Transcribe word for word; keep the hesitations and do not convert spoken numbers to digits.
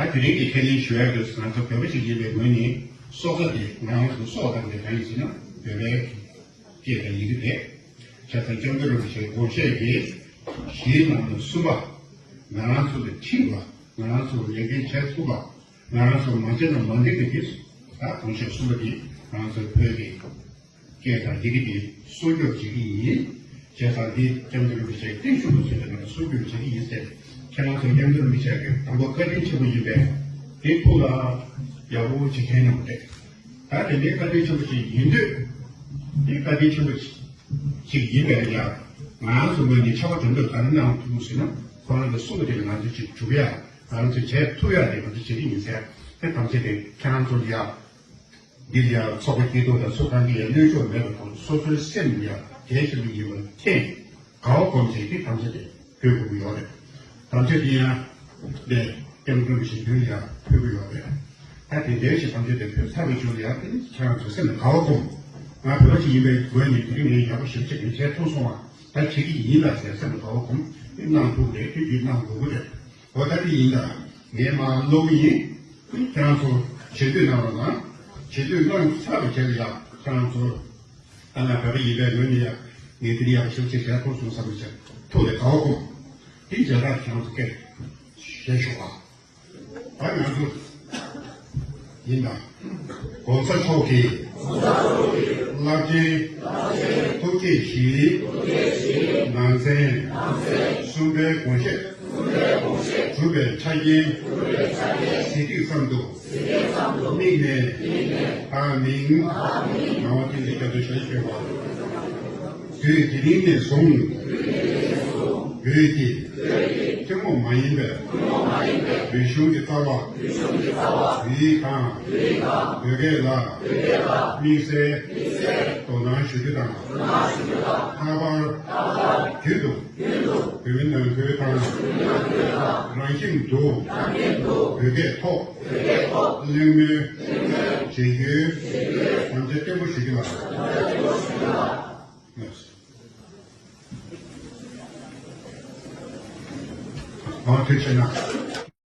ད་དེ་རིང་གི་ཁས་ལེན་ཞུ་ཡག་དུས་ང་ཚོ་བོད་པ་ཞིག་ཡིན་པའི་ངོས་ནས་སྲོག་རྩ་དེ་ང་རང་ཚོ་སྲོག་དང་དེ་གང་ཡིན་ཟེར་ན་བོད་པའི་སྐད་དང་ཡི་གེ་རེད། བྱས་ཙང་སྐྱབས་མགོན་རིན་པོ་ཆེའི་དགོངས་བཞེད་ཀྱི་གཞི་རྣམ་པ་གསུམ་པ། ང་རང་ཚོ་ལ་ཁྲིམས་པ། ང་རང་ཚོ་ལས་འགན་བྱེད་ཐུབ་པ། ང་རང་ཚོ་མ་བྱས་ན་མ་འགྲིག་པ་དེ། ད་དགོངས་བཞེད་གསུམ་པ་དེ་ང་རང་ཚོའི་བོད་ཀྱི་སྐད་དང་ཡི་གེ་དེ་སྲུང་སྐྱོབ་བྱེད་ཀྱི་ཡིན། བྱས་ཙང་འདི་སྐྱབས་མགོན་རིན་པོ་ཆེའི་བརྟན་བཞུགས་ལ་བྱས་ཏེ་ང་ཚོ་སྲུང་སྐྱོབ་བྱེད་ཀྱི་ཡིན་ཟེར། ཁྱེད་རང་ཚོ་སྐྱབས་མགོན་རིན་པོ་ཆེ་གི་དང་པོ་བཀའ་དྲིན་ཆེན་པོ་ཡིན་པས་དེ་ཐུགས་ལ་ཡག་པོ་བྱེད་མཁན་ཡོང་གི་རེད། ད་དེ་འདྲའི་བཀའ་དྲིན་ཆེན་པོ་ཞིག་ཡིན་དུས། དེ་བཀའ་དྲིན་ཆེན་པོ་ཞིག་ཡིན་པས་ཡ། ང་རང་ཚོ་ངོས་ནས་ཆོག་པ་དོན་དུ་ག་རེ་གནང་ཐུབ་ཟེར་ན། ཁོ་རང་གི་གསུང་གི་དེ་ལ་ང་ཚོ་ཅིག་འཇུག་ཡ། ང་རང་ཚོ་བྱེད་ཐུབ་ཡ་དེ་ང་ཚོ་བྱེད་ཀྱི་ཡིན་ཟེར། དེ་ཐམས་ཅད་དེ་ཁྱེད་རང་ཚོ་ལ་ཡ། འདི་ལ་ཡ་ཚོགས་པ་སྐྱིད་སྡུག་དང་སུ་གང་གི་ཡ་གནོད་ཕྱོགས་མེད་པ་དང་སོ་སོའི་སེམས་ལ་ཡ་གལ་ཆེན་པོ་ཡིན་པ་མཁྱེན། དགའ་བ་སྒོམ་བྱས་ཏེ་ཐམས་ཅད་དེ་ཕུལ་དགོས་ཀྱི་ཡོད་རེད། ཐམས་ཅད་དེ་ཡང་དེ་སྐྱབས་མགོན་རིན་པོ་ཆེ་མདུན་ལ་ཡང་ཕུལ་གྱི་ཡོད་རེད། ད་དེ་འདྲའི་ཞིག་ཐམས་ཅད་དེ་ཕུལ་ཚར་བའི་རྗེས་ལ་ཡང་དེ་ནི་ཁྱེད་རང་ཚོ་སེམས་ལ་དགའ་བ་སྒོམ། ང་བོད་པ་ཞིག་ཡིན་པའི་ངོས་ནས་དེ་རིང་ངས་ཡག་པོ་ཞེ་པོ་ཅིག་ངས་བྱས་ཐུབ་སོང་བ། ད་བྱེད་ཀྱི་ཡིན་ལ་ཟེར་སེམས་ལ་དགའ་བ་སྒོམ། དེ་གནང་ཐུབ་རེད། དེ་དེ་གནང་དགོས་ཀྱི་རེད། འོ་ད་དེ་ཡིན་ད། ངས་མར་ཀློག་གི་ཡིན། ཁྱེད་རང་ཚོ་བྱེད་འདོད་གནང་རོགས་གནང་། བྱེད་འདོད་གནང་ཚར་བའི་རྗེས་ལ་ཡང་ཁྱེད་རང་ཚོ། ད་ང་བོད་པ་ཡིན་པའི་ངོས་ནས་ཡང་ངས་དེ་རིང་ཡག་ཤོས་ཅིག་བྱས་ཐུབ་སོང་བསམ་པའི་ཕྱིར་ཐུགས་ལ་དགའ་བ་སྒོམ། དེ་རྗེས་ལ་ཁྱེད་རང་ཚོ་སྐད་བཤད་ཤོག་ཨ། ད་ང་ཚོ་ཡིན་ད། ༸གོང་ས་མཆོག་གི་རླབས་ཆེན་ཐུགས་བསྐྱེད་བཞིའི་ནང་ཚན་གསུམ་པའི་དགོངས་བཞེད་གྲུབ་པའི་ཆ་རྐྱེན་གཟི་བརྗིད་ཙམ་དུ། དམིགས་ནས། བདག་མིང་ངག་དབང་བསྟན་འཛིན་སྐྱབས་མགོན་ཞལ་བཞུགས་པ། དུས་དེ་རིང་ནས་བཟུང་། བོད་ཀྱི་ཐུན་མོང་མ་ཡིན་པའི་རིག་གཞུང་གི་རྩ་བ། བོད་ཡིག་དང་། བོད་སྐད་ལ་དམིགས་བསལ་དོ་སྣང་ཞུ་རྒྱུ་དང་། ལྷག་པར་རྒྱུན་དུ་བོད་མི་ནང་ཁུལ་དང་། རང་ཁྱིམ་དུ་བོད་སྐད་ཐོག་གླེང་མོལ་བྱེད་རྒྱུའི་དམ་བཅའ་སྟོན་པ་ཞུ་རྒྱུ་ལགས། ཨ་ཐུགས་རྗེ་གནང་།